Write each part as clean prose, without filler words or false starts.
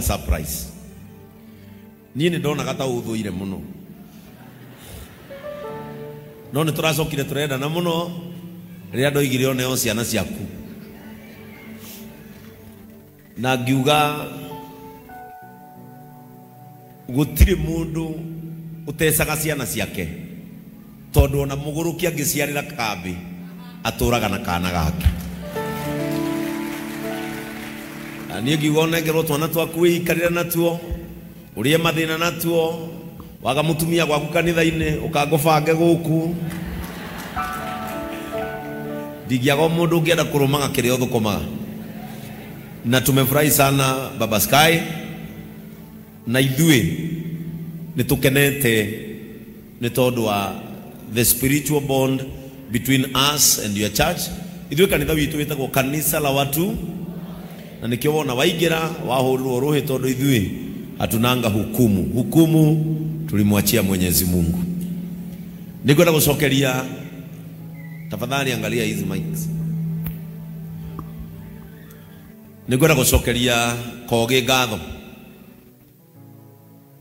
Surprise. Niĩ nĩ ndonaga ta ũthũire mũno, no nĩ tũracokire tũrendana mũno rĩrĩa ndoigire oneo ciana ciaku, na ngiuga gũtirĩ mũndũ ũtecaga ciana ciake, tondũ ona mũgũrũki angĩciarĩra kambĩ atũraga na kana gake. Na niĩ ngiuga ũnengerwo twana twaku wĩikarĩre natuo, ũrĩe mathĩna natuo, waga mũtumia gwaku kanitha-inĩ ũkangũbange gũkũ. Ndingĩaga mũndũ ũngĩenda kũrũmaga kĩrĩa ũthũkũmaga. Na tumefurahi sana Baba Sky, na ithuĩ nĩ tũkenete nĩ tondũ wa the spiritual bond between us and your church. Ithuĩ kanitha witũ wĩtagwo Kanisa la Watu, na nĩkĩo wona waingĩra wahũrirwo rũhĩ, tondũ ithuĩ hatunanga hukumu. Hukumu tulimwachia Mwenyezi Mungu. Nĩngwenda gũcokeria, tafadhali angalia hizi mics. Nĩngwenda gũcokeria Kogi ngatho.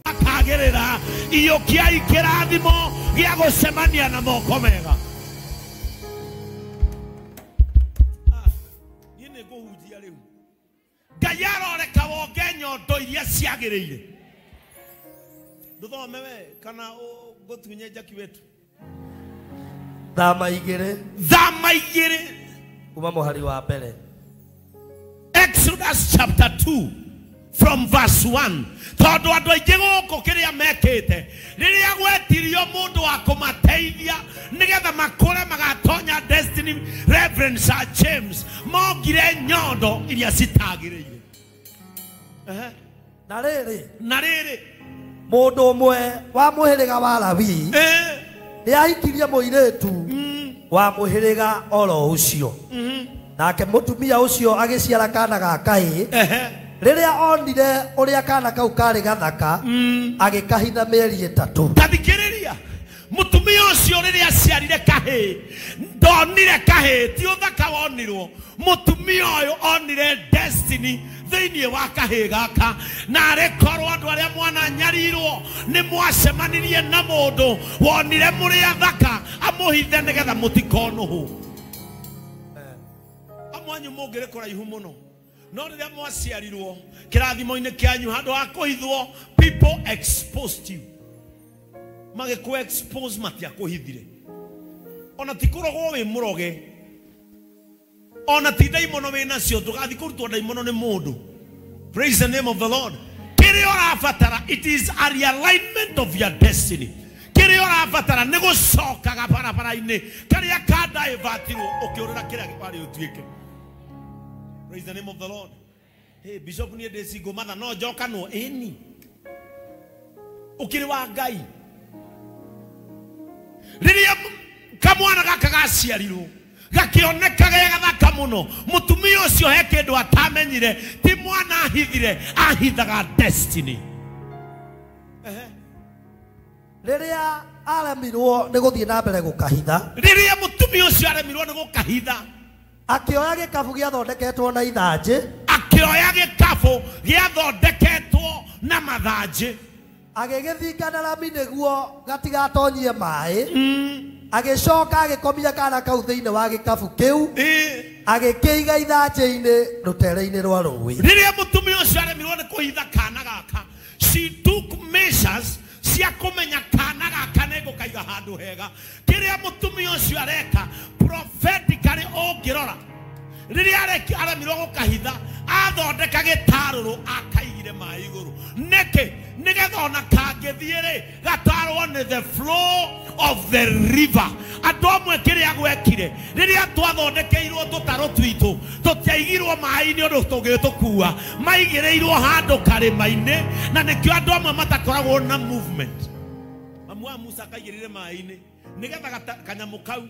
Akagĩrĩra iyũkiai kĩrathimo gĩa gũcemania na moko mega. Niĩ nĩ ngũhunjia rĩu. Ngai aroreka wonge nyondo iria ciagĩrĩire. Ndũthome we kana ngũtunye Jackie wetu. Thama igĩrĩ. Thama igĩrĩ. Kuma mũhari wa mbere. Exodus chapter 2 from verse 1. Tondũ andũ aingĩ gũkũ kĩrĩa mekĩte rĩrĩa gwetirio mũndũ wa kũmateithia nĩgetha makũre magatonya destiny, Reverend Sir James mongire nyondo iria citagĩrĩire. Na rĩrĩ, na rĩrĩ, mũndũ ũmwe wa mũhĩrĩga wa Lawi nĩahikirie mũirĩtu wa mũhĩrĩga oro ũcio. Nake mũtumia ũcio agĩciara kana ga kahĩĩ. Rĩrĩa onire ũrĩa kana kau karĩ gathaka, agĩkahitha mĩeri 3. Tathikĩrĩria, mũtumia ũcio rĩrĩa aciarire kahĩĩ, ndonire kahĩĩ, ti ũthaka wonirwo. Mũtumia ũyũ onire destiny thĩinĩ wa kahĩĩ gaka, na arĩkorwo andũ arĩa mwananyarirwo nĩ mwacemanirie na mũndũ wonire mũrĩ athaka amũhithe nĩgetha mũtikonũhwo. Amwe anyu mũngĩrĩ kũraihu mũno, no rĩrĩa mwaciarirwo kĩrathimo-inĩ kĩanyu handũ ha kũhithwo, people exposed you. Magĩkũ expose matiakũhithire. Ona ti kũrogwo wĩ mũroge, ona ti ndaimono wĩ nacio, ndũgathiĩ kũrutwo ndaimono nĩ mũndũ. Praise the name of the Lord. Kĩrĩa ũrabatara, it is a realignment of your destiny. Kĩrĩa ũrabatara nĩ gũcokaga barabara-inĩ karĩa kandaivatirwo ũkĩũrĩra kĩrĩa warĩ ũtuĩke. Praise the name of the Lord. Hey, Bishop niĩ ndĩ single mother, no njokanwo ĩni. Ũkĩrĩ wa Ngai. Rĩrĩa kamwana gaka gaciarirwo gakĩoneka ge gathaka mũno, mũtumia ũcio he kĩndũ atamenyire, ti mwana ahithire, ahithaga destiny. Rĩrĩa aremirwo nĩ gũthiĩ na mbere gũkahitha, rĩrĩa mũtumia ũcio aremirwo nĩ gũkahitha, akĩoya gĩkabu gĩathondeketwo na ithanjĩ, akĩoya gĩkabu gĩathondeketwo na mathanjĩ, agĩgĩthinga na rami nĩguo gatigatonyie maĩ. Agĩcoka agĩkomia kana kau thĩinĩ wa gĩkabu kĩu, agĩkĩiga ithanjĩ-inĩ rũtere-inĩ rwa rũĩ. Rĩrĩa mũtumia ũcio aremirwo nĩ kũhitha kana gaka, she took measures cia kũmenya kana gaka nĩ ngũkaiga handũ hega. Kĩrĩa mũtumia ũcio areka prophetically, ũngĩrora rĩrĩa aremirwo gũkahitha, athondeka gĩtarũrũ akaigire maĩ igũrũ. Nĩkĩ? Nĩgetha ona kangĩthiĩ rĩ, gatarwo nĩ the flow of the river. Andũ amwe kĩrĩa gwekire rĩrĩa twathondekeirwo tũtarũ twitũ, tũtiaigirwo maĩ-inĩ ũndũ tũgĩtũkua, maigĩrĩirwo handũ karĩma-inĩ, na nĩkĩo andũ amwe matakoragwo na movement. Mamu wa Musa akaigĩrĩire maĩ-inĩ nĩgetha kanyamũ kau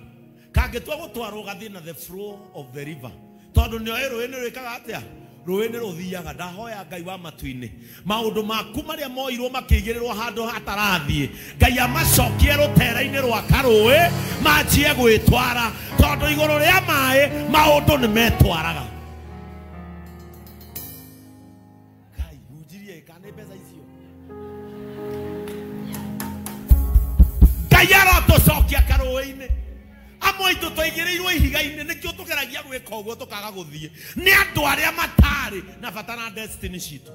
kangĩtua gũtwarwo gathiĩ na the flow of the river, tondũ nĩoĩ rũĩ nĩ rwĩkaga atĩa? Rũĩ nĩ rũthiaga. Ndahoya Ngai wa matu-inĩ, maũndũ maku marĩa moirwo makĩigĩrĩrwo handũ hatarathiĩ, Ngai amacokie rũtere-inĩ rwa karũĩ manjie gwĩtwara, tondũ igũrũ rĩa maĩ maũndũ nĩ metwaraga. Ngai hunjia. Njirie kana mbeca icio. Ngai arotũcokia karũĩ-inĩ. Amwe aitũ twaigĩrĩirwo ihiga-inĩ nĩkĩo tũgeragia gwĩka ũguo tũkaga gũthiĩ. Nĩ andũ arĩa matarĩ na bata na destiny citũ.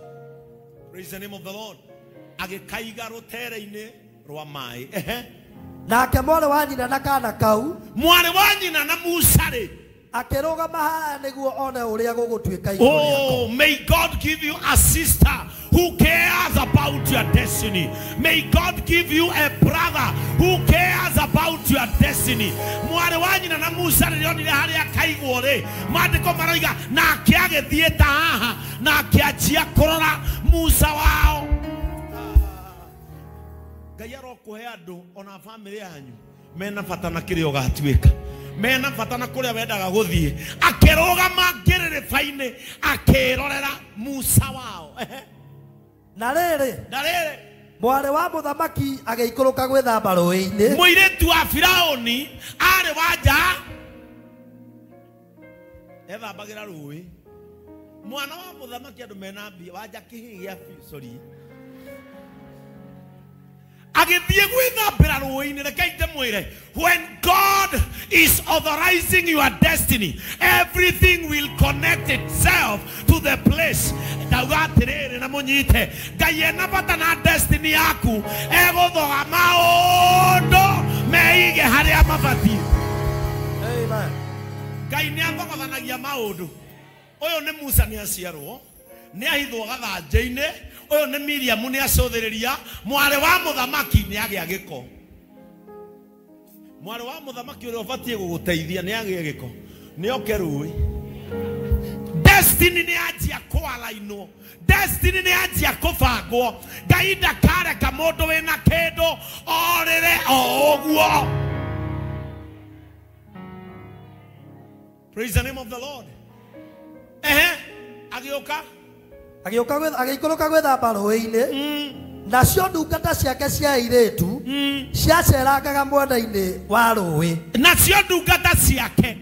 Praise the name of the Lord. Agĩkaiga rũtere-inĩ rwa maĩ. Ehe. Nake mwarĩ wa nyina na kana kau, Mwarĩ wa nyina na Musa rĩ, akĩrũgama haraya nĩguo one ũrĩa gũgũtuĩka igũrũ rĩako. Oh, may God give you a sister who cares about your destiny. May God give you a brother who cares about your destiny. Mwarĩ wa nyina na Musa rĩrĩa onire harĩa akaigwo rĩ, maandĩko maroiga nake agĩthiĩ ta haha na akĩanjia kũrora Musa wao. Ngai arokũhe andũ ona bamĩrĩ yanyu mena bata na kĩrĩa ũgatuĩka, mena bata na kũrĩa wendaga gũthiĩ. Akĩrũgama ngĩrĩrĩba-inĩ akĩrorera Musa wao. Ehe. Na rĩrĩ, Na rĩrĩ, mwarĩ wa mũthamaki agĩikũrũka gwĩthamba rũĩ-inĩ, mũirĩtu wa Firaũni arĩ wa nja ethambagĩra rũĩ. Mwana wa mũthamaki andũ mena mbia wa nja kĩhĩ gĩa sorry agĩthiĩ gwĩthambĩra rũĩ-inĩ. Reke ndĩmwĩre, when God is authorizing your destiny, everything will connect itself to the place. Ndauga atĩrĩrĩ na mũnyite, Ngai ena bata na destiny yaku, egũthoga maũndũ meige harĩa mabatiĩ. Amen. Ngai nĩ athogothanagia maũndũ. Ũyũ nĩ Musa nĩ aciarwo, nĩ ahithwo gathanjĩ-inĩ. Ũyũ nĩ Miriamu nĩ acũthĩrĩria. Mwarĩ wa mũthamaki nĩ agĩa gĩko. Mwarĩ wa mũthamaki ũrĩa ũbatiĩ gũgũteithia nĩ agĩa gĩko, nĩ oke rũĩ. Destiny nĩ yanjia kũalainwo, destiny nĩ yanjia kũbangwo. Ngai ndakareka mũndũ wĩna kĩndũ orĩre o ũguo. Praise the name of the Lord. Ehe, agĩũka agĩikũrũka gwĩthamba rũĩ-inĩ, nacio ndungata ciake cia airĩtu ciacerangaga mwena-inĩ wa rũĩ. Nacio ndungata ciake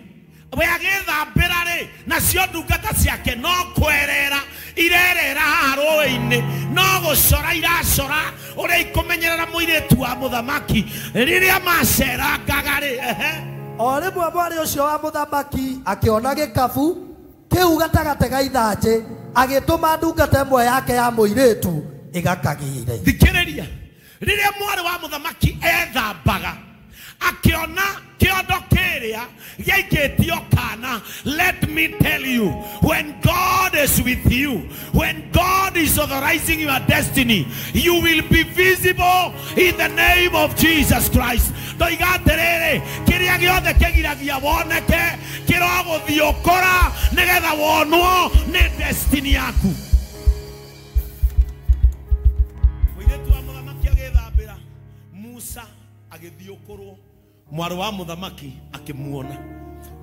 we agĩthambĩra rĩ, nacio ndungata ciake no kwerera irerera haha rũĩ-inĩ, no gũcora iracora ũrĩa ikũmenyerera mũirĩtu wa mũthamaki rĩrĩa macerangaga rĩ. Ehe. O rĩmwe mwarĩ ũcio wa mũthamaki akĩona gĩkabu kĩu gatagatĩ ga ithanjĩ, agĩtũma ndungata ĩmwe yake ya mũirĩtu ĩgakagĩre. Thikĩrĩria, rĩrĩa mwarĩ wa mũthamaki ethambaga akĩona kĩondo kĩrĩa gĩaikĩtio kana. Let me tell you, when God is with you, when God is authorizing your destiny, you will be visible in the name of Jesus Christ. Ndoiga atĩrĩrĩ, kĩrĩa gĩothe kĩgiragia woneke kĩrogũthiũkũra nĩgetha wonwo nĩ destiny yaku. Mũirĩtu wa mũthamaki agĩthambĩra, Musa agĩthiũkũrwo, mwarĩ wa mũthamaki akĩmuona.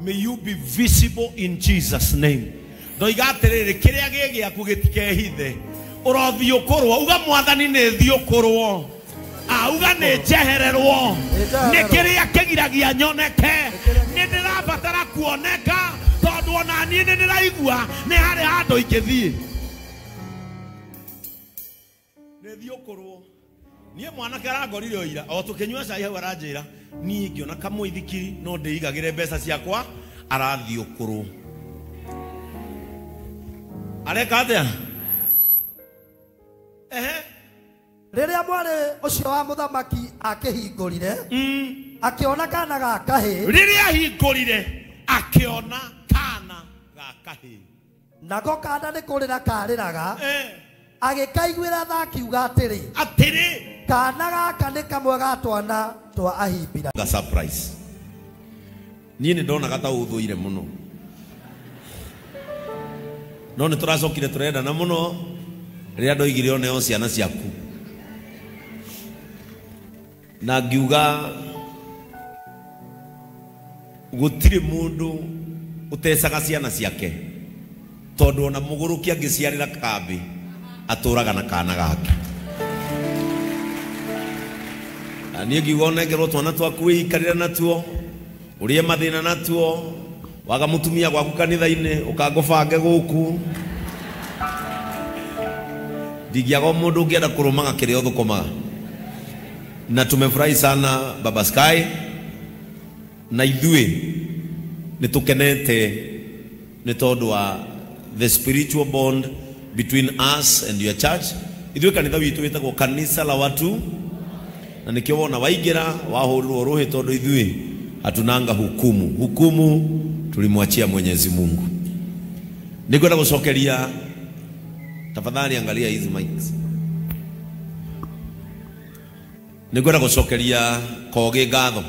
May you be visible in Jesus name. Ndoiga atĩrĩrĩ, kĩrĩa gĩ gĩaku gĩtikehithe, ũrothiũkũrwo. Uga mwathani nĩ thiũkũrwo, auga nĩ njehererwo, nĩ kĩrĩa kĩgiragia nyoneke, nĩ ndĩrabatara kuoneka, tondũ ona niĩ nĩ ndĩraigua nĩ harĩ handũ ingĩthiĩ. Nĩ thiũkũrwo. Niĩ mwanake arangorire oira o tũkĩnyua cai hau aranjĩra niĩ ngĩona kamũithikiri no ndĩigagĩre mbeca ciakwa, arathiũkũrwo. Areka atĩa? Ehe. Rĩrĩa mwarĩ ũcio wa mũthamaki akĩhingũrire, akĩona kana ga kahĩĩ. Rĩrĩa ahingũrire akĩona kana ga kahĩĩ, nako kana nĩ kũrĩra karĩraga, agĩkaiguĩra tha akiuga atĩrĩ, atĩrĩ, kana gaka nĩ kamwe ga twana twa Ahibirania. Ga surprise. Niĩ nĩ ndonaga ta ũthũire mũno, no nĩ tũracokire tũrendana mũno rĩrĩa ndoigire oneo ciana ciaku, na ngiuga gũtirĩ mũndũ ũtecaga ciana ciake, tondũ ona mũgũrũki angĩciarĩra kambĩ atũraga na kana gake. Na niĩ ngiuga ũnengerwo twana twaku wĩikarĩre natuo, ũrĩe mathĩna natuo, waga mũtumia gwaku kanitha-inĩ ũkangũbange gũkũ. Ndingĩaga mũndũ ũngĩenda kũrũmaga kĩrĩa ũthũkũmaga. Na tumefurahi sana Baba Sky, na ithuĩ nĩ tũkenete nĩ tondũ wa the spiritual bond between us and your church. Ithuĩ kanitha witũ wĩtagwo Kanitha la Watu, na nĩkĩo wona waingĩra wahũrirwo rũhĩ, tondũ ithuĩ hatunanga hukumu. Hukumu tulimwachia Mwenyezi Mungu. Nĩngwenda gũcokeria, tafadhali angalia hizi mics. Nĩngwenda gũcokeria Kogi ngatho.